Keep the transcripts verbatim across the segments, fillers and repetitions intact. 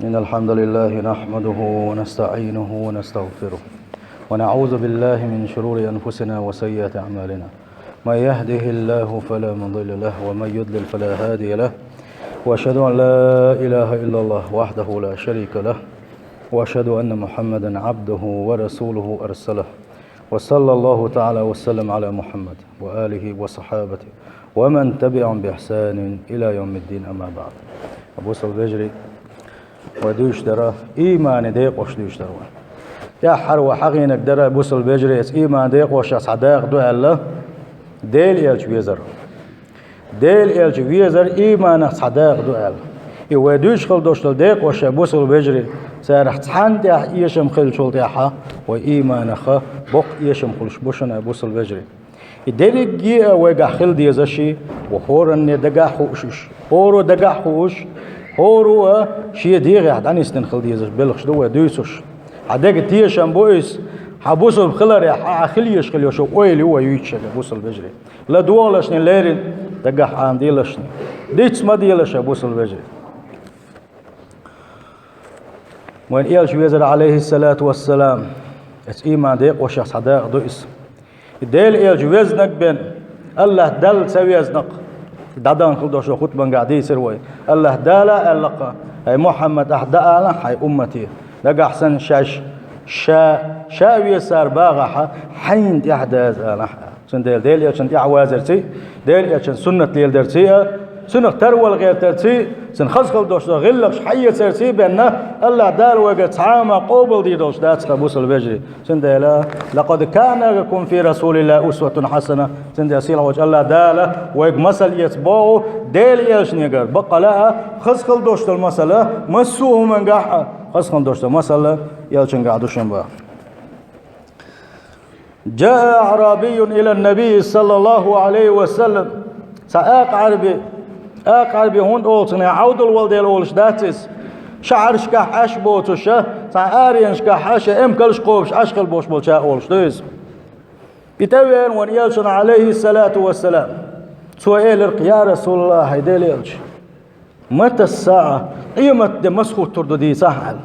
إن الحمد لله نحمده ونستعينه ونستغفره، ونعوذ بالله من شرور أنفسنا وسيئات أعمالنا. من يهده الله فلا مضل له، ومن يضلل فلا هادي له. وأشهد أن لا إله إلا الله وحده لا شريك له، وأشهد أن محمدا عبده ورسوله أرسله. وصلى الله تعالى وسلم على محمد وآله وصحابته ومن تبعهم بإحسان إلى يوم الدين، أما بعد. Бусалба вежарий, вай дуьйцуш дара, иманан декъош дуьйцуш дара вай. ТӀаьххьара вай хьахийнарг дара, бусалба вежарий, иза иманан декъошех цхьа дакъа ду аьлла, Делан элча везар. Делан элча везар иманах цхьа дакъа ду аьлла. И вай дуьйцуш хила долуш долу декъош, бусалба вежарий, царах цхьанна тӀехь эшам хиллачул тӀаьхьа вай иманах боккха эшам хуьлуш бу шуна, бусалба вежарий. И дерриге а вайгахь хила дезаш, вай хӀоранна дагахь хууш уьш, хӀоро дагахь хууш, хӀоро а шен дегӀехь дӀанисдина хила дезаш белхаш ду вай дуьйцуш. Хьан деган тешам бу иза, хьан бусалба хиларехь хьан хила езаш хила йолуш ойла ю вай юьйцуш, бусалба вежарий. ЛадогӀалашна леррина, дагахь Ӏамаделашна. Диц ма делаш, бусалба вежарий. Вайн элча везар, Ӏалайхиссалату вассалам, иза иманан декъошех цхьа дакъа ду иза. И Делан элча везнарг бен, АллахӀ Далла ца везнарг, дӀадахана хила долуш долу хутбангахь дийцира вай. АллахӀ Дала аьлла-кх: «Ай Мухьаммад, ахь дӀаалахь хьайн уммате, нагахь санна шаьш ша, ша а веза цара багӀахь, хьайна тӀаьхьадаза алахь», аьлла. Цундела Делан элчанна тӀаьхьавазарций, Делан элчан суннат леладарций а, цунах тарвала гӀертарций, цуьнан хаза хила долуш долу гӀиллакхаш хьаэцарций бен, АллахӀ Дала вайгара цхьа а ма къобалдийр долуш дац-кх, бусалба вежарий. Цундела: «Лакъад кана лакум фи расулиллахи усватун хьасана». Цундела сийлахьчу АллахӀ Дала вайга масал эца боху Делан элчанегара, баккъала а хаза хила долуш долу масала, массо а хӀумангахь а хаза хила долуш долу масала элчангахь ду шуна боху. جاء أعرابي إلى النبي صلى الله عليه وسلم. Цхьа акха Ӏарби, акха Ӏарби хӀунда олу цунах, Ӏовдал волу дела олуш дац иза. Шахьаршкахь Ӏаш боцуш а, цхьа аренашкахь Ӏаш а, эмкалш кхобуш Ӏаш хила болуш болча олуш ду иза. И тӀевеана вайн элчана, Ӏалайхиссалату вассалам. Цо элира-кх: «Я РасулаллахӀ, хьай Делан элча, мата ссаӀа, къематде маса хӀуттур ду дийцахьа», аьлла.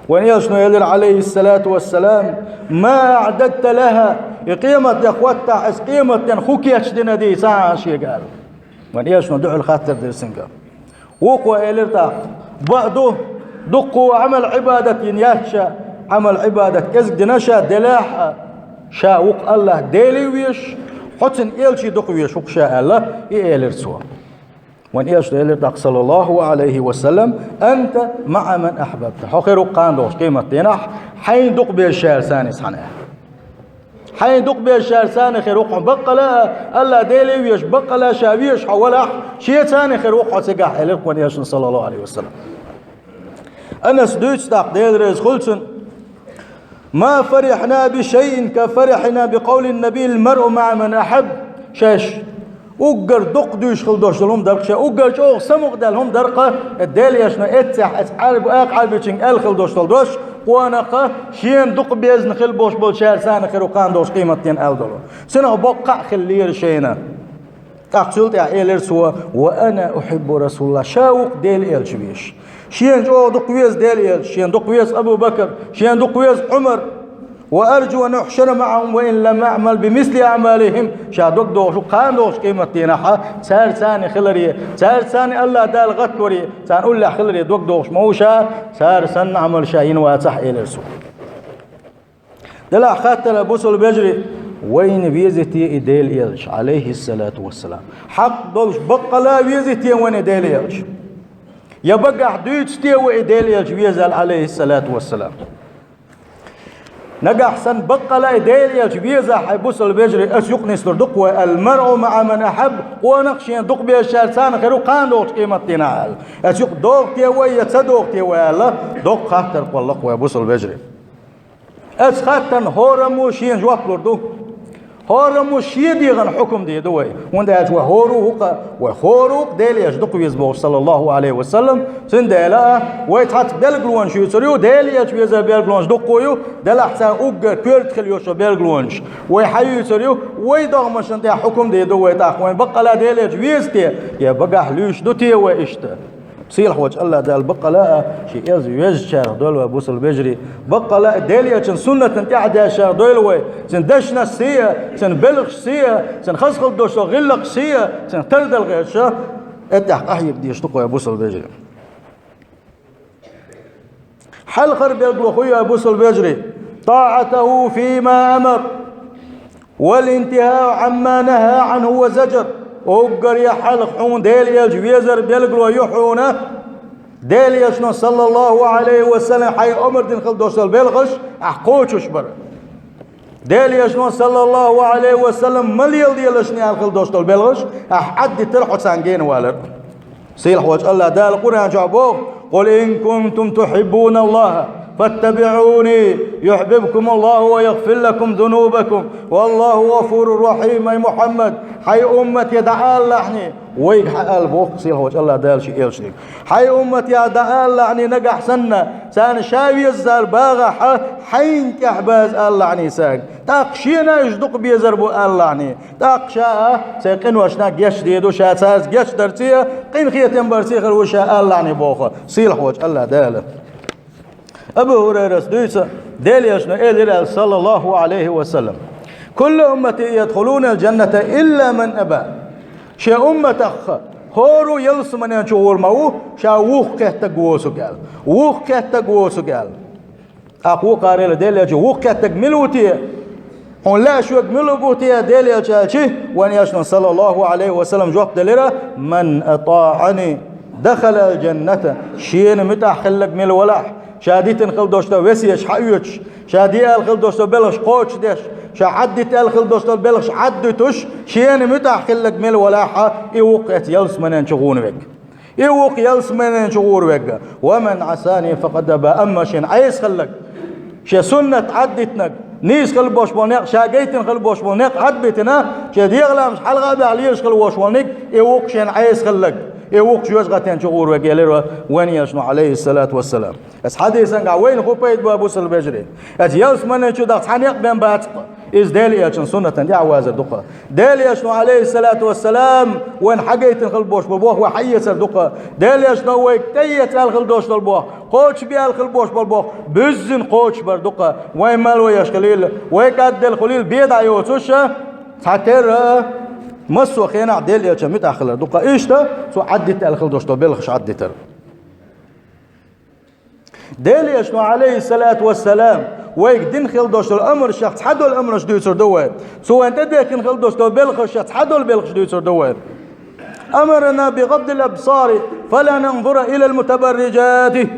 Вайн элчано элира, Ӏалайхиссалату вассалам: «Ма аӀдадта лахӀа, и къематде хӀоттахь, аса къематден хӀун кечдина дийцахьа шега», аьлла. Вайн элчано дуьхьал хаттар дира цуьнга. Вукхо элира тӀаккха: «Бакъду, дуккха Ӏамал-Ӏибадат йина яц ша, Ӏамал-Ӏибадат кӀезиг дина ша делахь а, ша ву-кх АллахӀ Деле везаш, хьо цуьнан элчий ду-кх везаш ву-кх ша», аьлла, и элира цо. Вайн элчано элира тӀаккха, саллаллахӀу Ӏалайхи ва саллам: «Анта маӀа ман ахьбабта». Хьо хир ву-кх кхана долчу къематдийнахь хьайна дукха безачаьрца цхьаьна, аьлла. Хьайна дукха безачаьрца цхьаьна хир ву-кх хьо, баккъала а АллахӀ Деле везаш, баккъала а ша везаш хьо валахь, шеца цхьаьна хир ву-кх хьо цигахь, элира-кх вайн элчано, саллаллахӀу Ӏалайхи ва саллам. Анаса дуьйцу тӀаккха, Дела реза хуьлда цунна: «Ма фарихьна би шайин ка фарихьна би къавлин набий: „Ал-маръу маӀа ман ахьаб“». Шаьш уггар дукха дуьйцуш хила долуш долу хӀума дара-кх, шаьш уггар чӀогӀа самукъадаьлла хӀума дара-кх, Делан элчано эццехь, эцу Ӏарби, акха Ӏарбичуьнга аьлла хила долуш долу дош, къонах шена дукха безна хила болуш болчаьрца цхьаьна хир ву кхана долчу къематдийнахь аьлла долу. Цунах боккха кхаъ хиллера шайна. ТӀаккха цул тӀаьхьа элира цо: «Ва ана ухьиббу РасулаллахӀ», ша ву-кх Делан элча везаш. Шена чӀогӀа дукха веза Делан элча, шена дукха веза Абу Бакр, шена дукха веза Ӏумар. «Ва аржу ан ухьшара маӀахум ва ин лам аӀмал би мисли аӀмалихим». Ша дог дохуш ву кхана долчу къематдийнахь цаьрца цхьаьна хиларе, цаьрца цхьаьна АллахӀ Дала гӀаттаре, царна уллехь хиларе дог дохуш ма ву ша, цара санна Ӏамал ша йина вацахь, элира цо. Делахь хаттар, бусалба вежарий, вайна везий те и Делан элча, Ӏалайхиссалату вассалам? Хьакъ долуш баккъала а везий те вайна и Делан элча? Я багахь дуьйцу те вай и Делан элча веза аьлла, Ӏалайхиссалату вассалам? Нагахь санна баккъала а и Делан элча везахь, хьай бусалба вежарий, аса юкъа нислур ду-кх вай: «Ал-маръу маӀа ман ахьаб», къонах шена дукха безачаьрца цхьаьна хир ву кхана долчу къематдийнахь аьлла. Аса юкъа догӀу те вай я ца догӀу те вай аьлла, доккха хаттар кхолла-кх вай, бусалба вежарий. Оцу хаттарна хӀораммо шена жоп лур ду. ХӀораммо шен дегӀан хьукам дийр ду вай. ХӀунда аьлча вай хӀора ву-кх, вай хӀора ву-кх Делан элча дукха веза бохуш, саллаллахӀу Ӏалайхи ва саллам. Цундела а вай цхьацца билгалонаш юьйцур ю, Делан элча везаран билгалонаш дуккха ю, делахь царна уггар коьрта хила йолуш йолу билгалонаш вай хьаюьйцур ю, вай догӀмашна тӀехь хьукам дийр ду вай тӀаккха, вайна баккъала а Делан элча веза те, я багахь луьйш ду те вай иштта? Сийлахьволчу АллахӀ Дала баккъала а шен элча везачарах дойла вай, бусалба вежарий. Баккъала а Делан элчан суннатан тӀаьхьа даьшчарах дойла вай. Цуьнан дешнашца а, цуьнан белхашца а, цуьнан хаза хила долуш долу гӀиллакхашца а, цуьнан тардалла гӀерташ а, тӀехь къахьега дезаш ду-кх вай, бусалба вежарий. Хьалхара билгало хӀун ю, бусалба вежарий? طاعته فيما أمر والانتهاء عما نهى عنه وزجر. Уггаре хьалха хьуна Делан элча везар билгало ю хьуна, Делан элчано, саллаллаху Ӏалайхи ва саллам, хьайга омра дина хила долуш долу белхаш ахь кхочуш бар. Делан элчано, саллаллаху Ӏалайхи ва саллам, ма леладелаш аьлла хила долуш долу белхаш ахь Ӏаддитар, хьо царна гена валар. Сийлахьволчу АллахӀ Дала Къуръан чохь боху: قل إن كنتم تحبون الله فاتبعوني يحببكم الله ويغفر لكم ذنوبكم والله غفور رحيم. Ай Мухьаммад, хьайн уммате дӀаалалахьний, вайга хьаала боху сийлахьволчу АллахӀ Дала шен элчанга. Хьайн уммате дӀаалалахьний нагахь санна, царна ша веза цара багахь, хьайна тӀаьхьа база алалахьний цаьрга. ТӀаккха шена уьш дукха безар бу алалахьний. ТӀаккха ша а церан къиношна гечдийр ду, ша цаьрца гечдарца а, къинхетам барца а хир ву ша алалахьний боху сийлахьволчу АллахӀ Дала. Абу ХӀурайрас дуьйцу, Делан элчано элира аьлла, саллаллаху Ӏалайхи ва саллам: كل أمتي يدخلون الجنة إلا من أبى. Шен умматах хӀора а ялсаманен чу гӀур ма ву, ша вукху кхеттарг воцург аьлла. Вукху кхеттарг воцург аьлла. ТӀаккха вукхара элира Делан элчано: вукху кхеттарг мила ву те? Хьуна лаьа шуьга мила бу те, Делан элча, аьлча, вайн элчано, саллаллаху Ӏалайхи ва саллам, жоп делира: من أطاعني دخل الجنة. Шена муьтӀахь хилларг мила валахь, ша дитина хила долуш долу весеташ хьаоьцуш, ша де аьлла хила долуш долу белхаш кхочушдеш, ша Ӏаддита аьлла хила долуш долу белхаш Ӏаддуьтуш, шена муьтӀахь хилларг мила валахь, и ву-кх оцу ялсаманен чу гӀур верг. И ву-кх ялсаманен чу гӀур верг. ومن عصاني فقد أبى. Амма шена Ӏеса хилларг, шен суннат Ӏаддитинарг, нийса хила болуш болу некъ, ша гайтина хила болуш болу некъ Ӏадбитина, шен дегӀан лаамаш хьалха а баьхна лелаш хила волуш волниг, и ву-кх шена Ӏеса хилларг, и ву-кх жоьжахатен чу гӀур верг, элира вайн элчано, Ӏалайхиссалату вассалам. Оцу хьадисангахь вайна хӀун пайда бу, бусалба вежарий? Оцу ялсаманен чу даха цхьа некъ бен бац-кх. Иза Делан элчан суннатан тӀаьхьа вазар ду-кх. Делан элчано, Ӏалайхиссалату вассалам, вайна хьагайтина хила болуш болу бохам вай хьаэцар ду-кх. Делан элчано вайга тӀеэца аьлла хила долуш долу бохам, кхочушбе аьлла хила болуш болу бохам буьззина кхочушбар ду-кх. Вай мало еш хилийла, вай кӀадделла хуьлийла, бен дӀа йоцуш а, цхьатерра а, массо а хенахь Делан элчан муьтӀахь хилар ду-кх. Иштта цо Ӏаддита аьлла хила долуш долу белхаш Ӏаддитар. Делан элчано, Ӏалайхиссалату вассалам, вайга дина хила долуш долу амрашех цхьадолу амраш дуьйцур ду вай. Цо вайна тӀедехкина хила долуш долу белхашех цхьадолу белхаш дуьйцур ду вай. أمرنا بغض الأبصار فلا ننظر إلى المتبرجات.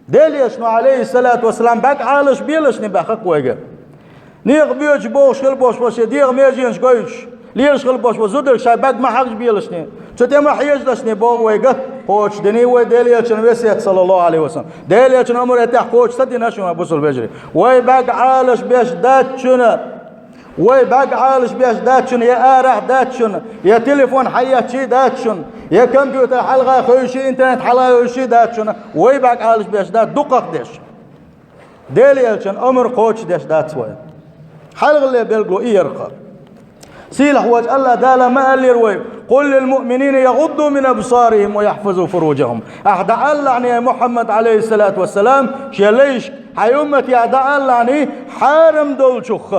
Делан элчано, Ӏалайхиссалату вассалам, бӀаьрг Ӏалашбелашний баьхна-кх вайга. Некъа боьдуш бохуш хила болуш бу шен дегӀан меженаш гойтуш, лелаш хила болуш бу зударий, шайн бӀаьрг ма хьажабелашний, цу тӀе ма хьежалашний боху вайга. Кхочушдиний вай Делан элчан весет, саллаллаху Ӏалайхи ва саллам. Делан элчан амр тӀехь кхочуш ца дина шуна, бусалба вежарий. Вай бӀаьрг Ӏалашбеш дац шуна. Вай бӀаьрг Ӏалашбеш дац шуна, я арахь дац шуна, я телефон хьаэцчий дац шуна, я компьютер хьалха хевший, интернет хьалха хевший дац шуна. Вай бӀаьрг Ӏалашбеш дац, дукхахдеш. Делан элчан амр кхочушдеш дац вай. Хьалхале билгало и яра-кх. Сийлахь волчу АллахӀ Дала ма аьллера вайга: قل للمؤمنين يغضوا من أبصارهم ويحفظوا فروجهم. Ахьа дӀаалалахьний, ай Мухьаммад, Ӏалайхиссалату вассалам, шен лайшка, хьайн уммате дӀаалалахьний, хьарам долчух,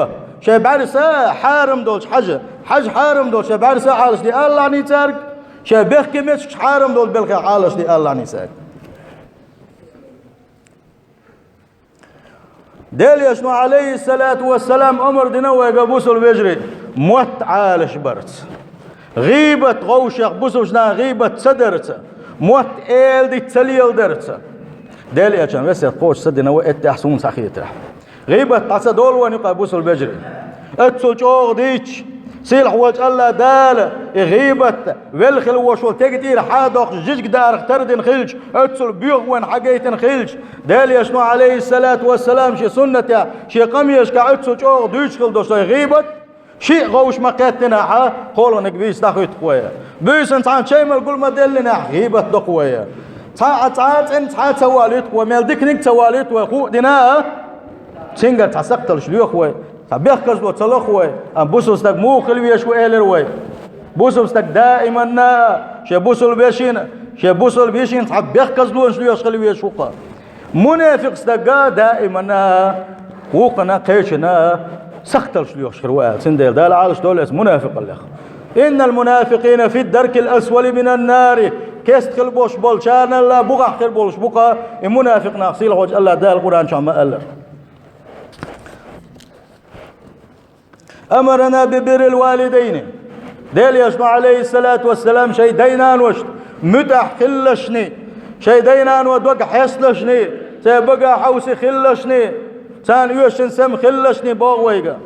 шайн бӀаьрса хьарам долчу хьажа, хьажа хьарам долчу шайн бӀаьрса Ӏалашде алалахьний цаьрга, шайн бехке меттигаш хьарам долчу белхех Ӏалашде алалахьний цаьрга. Делан элчано, Ӏалайхиссалату вассалам, амр дина вайга, бусалба вежарий, мотт Ӏалашбарца, гӀийбат, вовшех бусалба нахана гӀийбат ца дарца, мотт эладита ца леладарца. Делан элчан весет кхочуш ца дина вай, эттехь суна схьахетарехь. ГӀийбат дӀа ца долу вайна юкъахь, бусалба вежарий. Оццул чӀогӀа дийцча, сийлахь волчу АллахӀ Дала и гӀийбат, велла хила волуш волу стеган тӀера хьадоккхуш, жижиг дарах тардина хилча, оццул боьха вайна хьагайтина хилча, Делан элчано, Ӏалайхиссалату вассалам, шен суннатехь, шен къамелашкахь оццул чӀогӀа дуьйцуш хила долуш долу гӀийбат, шиъ вовшах ма кхеттинехь, кхоалгӀаниг вийца дӀахуьтту-кх вай. Буьйсанна цхьана чай мала гул ма деллинехь, гӀийбат до-кх вай. Цхьа а, цхьа а цӀена цхьа а ца валийта-кх вай, мел диканиг а ца валийта вай, хӀуъа дина а, цуьнгара цхьа сакхталш лоьху вай, цхьа бехказло ца лоху вай. Амма бусалба стаг муха хила везаш ву, элира вай. Бусалба стаг даиманна а шен бусалба вешина, Шен бусалба йишин цхьа бехказлонаш лоьхуш хила везаш ву-кх. Мунафикъ стаг даимана, вукхана, кхечана сахталш лоьхуш хир ву аьлла. Цундела Дала Ӏалашдолийла оцу мунафикъаллех. «إن المنافقين في الدرك الأسفل من النار». Кеста хила болуш болчарнал а бугӀахь хир болуш бу-кх и мунафикъ нах, сийлахьчу АллахӀ Дала Къуръан чохь ма-аллара. «أمرنا ببر الوالدين». Делан Элчано, Ӏалайхиссалату вассалам, шайн дай-наношна муьтӀахь хилалашний, шайн дай-нано дог хьесталашний, церан багахь хьовса хилалашний, царна оьшучун сема хилалашний боху вайга.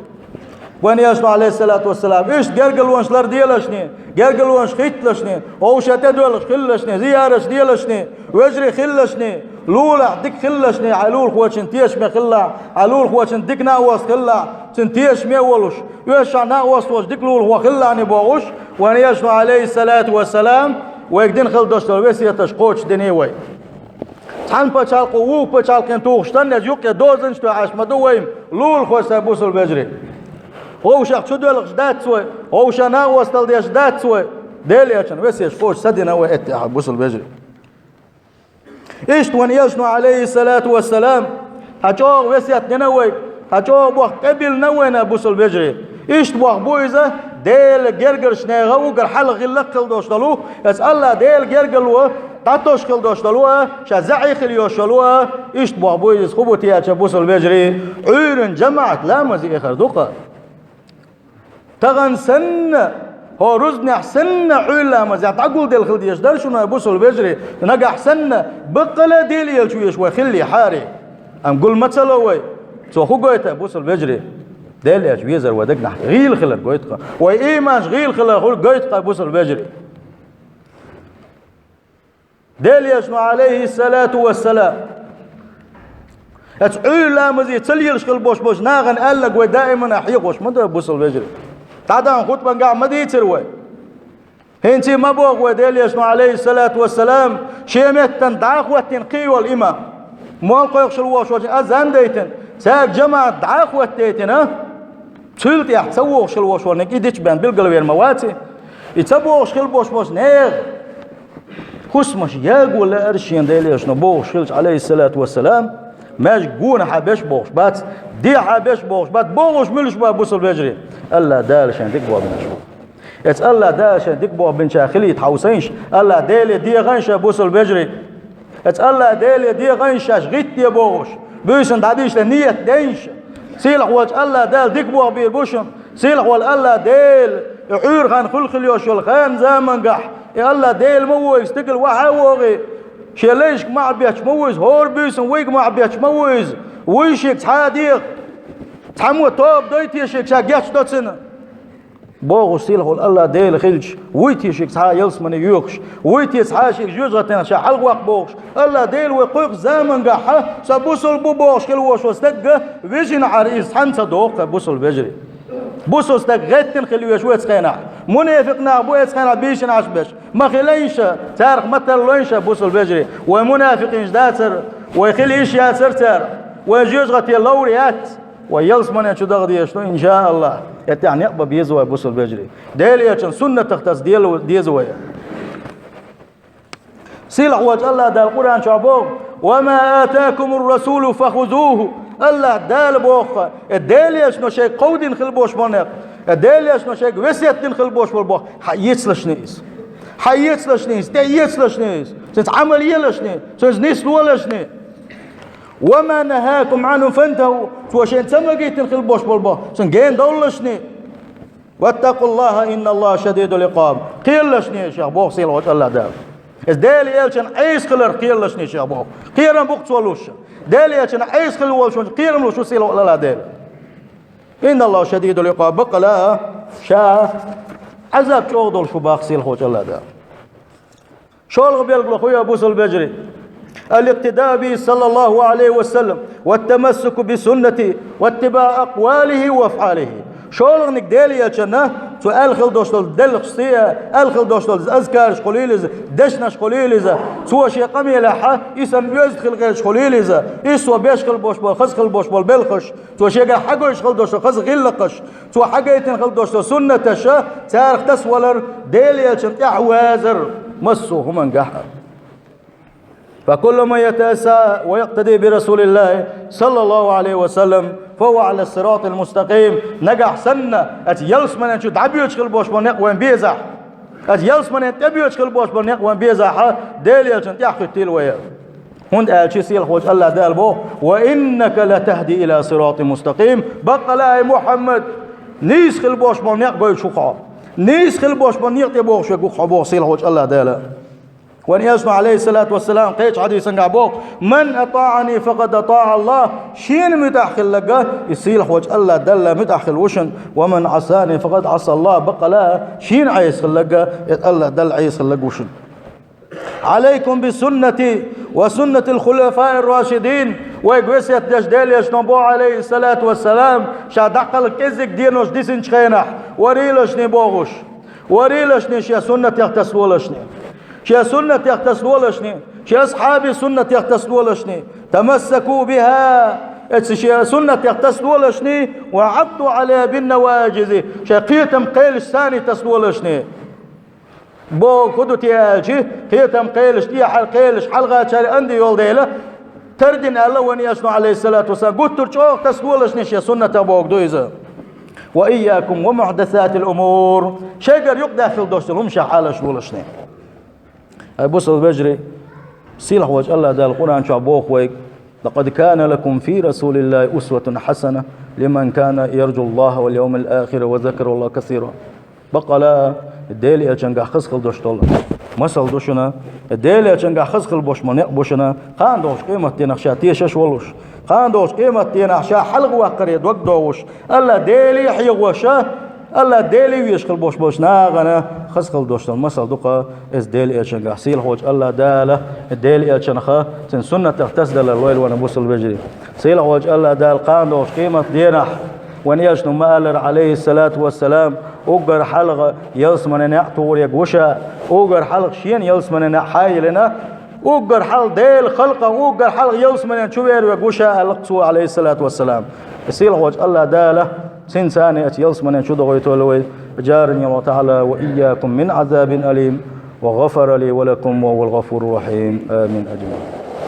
Вайн Элчано, Ӏалайхиссалату вассалам, иштта гергарлонаш ларделашний, гергарлонаш хӀитталашний, вовшийн тӀедоьлхуш хилалашний, зияраташ делашний, вежарий хилалашний, лулахь дика хилалашний, хьайн лулахочун тешаме хилалахь, хьайн лулахочун дика накъост хилалахь, цуьнан тешаме волуш, оьшучохь накъост волуш дика лулахо хилалахьний бохуш, вайн Элчано, Ӏалайхиссалату вассалам, вайга дина хила долуш долу весеташ кхочушдиний вай. Цхьана пачхьалкхо вукху пачхьалкхана тухуш санна, иза юккъе дозанаш тоьхьаш ма ду вай, лулахой сан, бусалба вежарий. Вовшех чудоьлхуш дац вай, вовшийн накъосталла деш дац вай. Делан Элчано весеташ кхочуш ца дина вай, эттехьа, бусалба вежарий. Иштта вайн Элчано, Ӏалайхиссалату вассалам, цхьа чӀогӀа весет дина вайга, цхьа чӀогӀа бохам тӀебиллина вайна, бусалба вежарий. Иштта бохам бу иза, Делан гергарчу нехан уггар хьалха гӀиллакх хила долуш долу, иза АллахӀ Делан гергарло дӀатосуш хила долуш долу, ша заьӀий хила йолуш йолу, иштта бохам бу иза, хӀун бу те аьлча, бусалба вежарий, Ӏуьйранна жамаӀат ламаз яхар ду-кх. Тахана санна, хӀора рузбанехь санна Ӏуьйра ламазехь дӀагулделла хила дезаш дара шуна, бусалба вежарий, нагахь санна баккъала а Делан Элча везаш вай хиллехьара. Амма гул ма ца ло вай. Цо хӀун гойту, бусалба вежарий? Делан Элча везар вай дагнахь гӀийла хилар гойту-кх. Вай ийманаш гӀийла хилар хӀун гойту-кх, бусалба вежарий? Делан Элчано, Ӏалайхиссалату вассалам, оцу Ӏуьйра ламазе ца лелаш хила болуш болчу нахана аьлларг вай даимана хьехош ма ду, бусалба вежарий. ДӀадаханчу хутбангахь ма дийцира вай. ХӀинца а ма боху вай, Делан Элчано, Ӏалайхиссалату вассалам, шен меттана дӀа а хӀоттийна кхин йолу имам, молла кхойкхуш хила волуш волчу азан дайтина, цаьрга жамаӀат дӀа а хӀоттийтина, цул тӀаьхьа ца вогӀуш хила волуш волу ниг и дича бен билгалвер ма ваций? И ца богӀуш хила болуш болчу нехан хӀусамаш яго лаьара шена Делан Элчано богӀуш хилча, Ӏалайхиссалату вассалам, маьждиг гонахьа беш богӀуш бац, дехьа беш богӀуш бац, богӀуш муьлш бу, бусалба вежарий? АллахӀ Дала шайн дика бохам бинарш бу. Эцу АллахӀ Дала шайн дика бохам бинчарах хилийта хьовсийша, АллахӀ Деле дехийша, бусалба вежарий. Эцу АллахӀ Деле дехийша шаьш гӀиттаде богӀуш, буьйсанна дӀадийшале нийят дайша. Сийлахь волчу АллахӀ Дала дика бохам бийр бу шуна. Сийлахь волу АллахӀ Дела, и Ӏуьйра хан хуьлуш хила йолуш йолу хан-замангахь, и АллахӀ Дела ма вуйла стигала вахьа а вогӀий, шен лайшка ма Ӏа бетташ ма ву иза, хӀора буьйсанна вуйга ма Ӏа бетташ ма ву иза, вуй шега цхьа а деха, цхьаммо тоба дой те шега ша гечдо цунна. БогӀуш сийлахь волу АллахӀ Дела хилча, вуй те шега цхьа а ялсамане йоьхуш, вуй те цхьа а шега жоьжахатех ша хьалаваккха бохуш, АллахӀ Дела вай кхойкху замангахь, сан бусалба ву бохуш хила волуш волу стаг вижина Ӏара иза цхьаьна ца догӀу-кх, бусалба вежарий. Бусалба стаг гӀеттина хила везаш ву эцу хенахь. Мунафикъ нах бу эцу хенахь бийшина Ӏаш берш. Ма хилийша, царах ма тарлойша, бусалба вежарий. Вай мунафикъинаш дацара, вай хила йиш яцара цара, вай жоьжахате ловр яц. Вай ялсамане чу даха дезаш ду, иншааллахӀ. Эттехь некъ бан беза вай, бусалба вежарий. Делан Элчан суннатах таса дела-, деза вай. Сийлахь волчу АллахӀ Дала Къуръан чохь боху: «وما آتاكم الرسول فخذوه». АллахӀ Дала боху, э, Делан Элчано шайга кховдийна хила болуш болу некъ, э, Делан Элчано шайга весет дина хила болуш болу боху, хьаэцалашний иза. Хьаэцалашний иза, тӀеэцалашний иза. Цуьнца Ӏамал елашний, цуьнца нислолашний. «وما نهاكم عنه فانتهوا». Цо шайна ца магийтина хила болуш болу боху, цуьнан гена довлалашний. «واتقوا الله إن الله شديد العقاب». Кхералашний шех боху сийлахь волчу АллахӀ Дала. Иза Делан Элчанна Ӏеса хиларх кхералашний шех боху. Кхерам бу-кх цо луш. Делан Элчанна Ӏеса хила волчунна кхерам луш ву сийлахь волу АллахӀ Дела. «إن الله شديد العقاب». Баккъала а, ша Ӏазап чӀогӀа долуш ву боху сийлахь волчу АллахӀ Дала. ШолгӀа билгало хӀун ю, бусалба вежарий? «الاقتداء به صلى الله عليه وسلم والتمسك بسنته واتباع أقواله وأفعاله». ШолгӀаниг Делан Элчанна, цо аьлла хила долуш долу делхаш сий а, аьлла хила долуш долу азкараш хуьлийла иза, дешнаш хуьлийла иза, цо шен къамелехь а, и санна оьзда хила гӀерташ хуьлийла иза, иза цо беш хила болуш болу, хаза хила болуш болу белхаш, цо шегара хьагойтуш хила долуш долу хаза гӀиллакхаш, цо хьагайтина хила долуш долу суннаташ, царах тасавалар, Делан Элчанна тӀаьхьавазар массо а хӀумангахь а. فكل من يتأسى ويقتدي برسول الله صلى الله عليه وسلم فهو على الصراط المستقيم. Нагахь санна, оцу ялсаманен чу дӀабоьдуш хила болуш болу некъ вайн безахь, оцу ялсаманен тӀебоьдуш хила болуш болу некъ вайн безахь, Делан Элчанна тӀаьхьахӀиттийла вай. ХӀунда аьлча Сийлахьчу АллахӀ Дала боху: «وإنك لتهدي إلى صراط مستقيم». Баккъала, ай Мухьаммад, нийса хила болуш болу некъ гойтуш ву хьо. Нийса хила болуш болу некъа тӀе бохуш верг ву хьо боху Сийлахьчу АллахӀ Дала. Вайн Элчано, Ӏалайхиссалату вассалам, кхечу хьадисангахь боху: «من أطاعني فقد أطاع الله». Шена муьтӀахь хилларг, и Сийлахьчу АллахӀ Далла муьтӀахь хилла ву шуна. «ومن عصاني فقد عصى الله». Баккъала, шена Ӏеса хилларг, и АллахӀ Далла Ӏеса хилларг ву шуна. «عليكم بسنتي وسنة الخلفاء الراشدين». Вайга весет деш Делан Элчано боху, Ӏалайхиссалату вассалам, ша дӀакхалха кӀеззиг денош дисинчу хенахь, варийлашний бохуш. Варийлашний шен суннатех тасадолашний. Шен суннатех тасадолашний. Шен асхьабийн суннатех тасадолашний. «تمسكوا بها». Эцу шен суннатех тасадолашний. «وعضوا عليها بالنواجذ». Шен кхетам кхелаш саний тасадолашний. Боху хӀун ду те аьлча, кхетам кхелаш, тӀехьара кхелаш, хьалхачара анди йолу дела, тардина аьлла вайн Элчано, Ӏалайхиссалату вассалам, гуттар а чӀогӀа тасадолашний шен суннатах бохург ду иза. «وإياكم ومحدثات الأمور». Шайгара юкъадаьхна хила долуш долу хӀуманех Ӏалаш волашний. Ай бусалба вежарий, Сийлахьчу АллахӀ Дала Къуръан чохь боху вайга: «لقد كان لكم في رسول الله أسوة حسنة لمن كان يرجو الله واليوم الآخر وذكر الله كثيرا». Баккъала, Делан Элчангахь хаза хила долуш долу масал ду шуна. Делан Элчангахь хаза хила болуш болу некъ бу шуна, кхана догӀучу къематдийнахь ша тешаш волуш, кхана догӀучу къематдийнахь ша хьалхаваккхаре дог догӀуш, АллахӀ Деле хьехош, АллахӀ Деле везаш хила болуш болчу нахана хаза хила долуш долу масал ду-кх иза Делан Элчангахь. Сийлахьчу АллахӀ Дала Делан Элчанах, цуьнан суннатах тасадалар лойла вайн, бусалба вежарий. Сийлахьчу АллахӀ Дала кхана догӀучу къематдийнахь, вайн Элчано ма-аллара, Ӏалайхиссалату вассалам, уггар хьалха ялсаманин неӀ тухур верг ву ша, уггар хьалха шена ялсаманин неӀ хьайиллина, уггар хьалха Делан халкъах, уггар хьалха ялсаманин чу вер верг ву ша, аьлла-кх цо, Ӏалайхиссалату вассалам. Сийлахьчу АллахӀ Дала цуьнца цхьаьна оцу ялсаманин чу дохуьйтийла вай. أجارني الله تعالى وإياكم من عذاب أليم، وغفر لي ولكم وهو الغفور الرحيم. آمين أجمعين.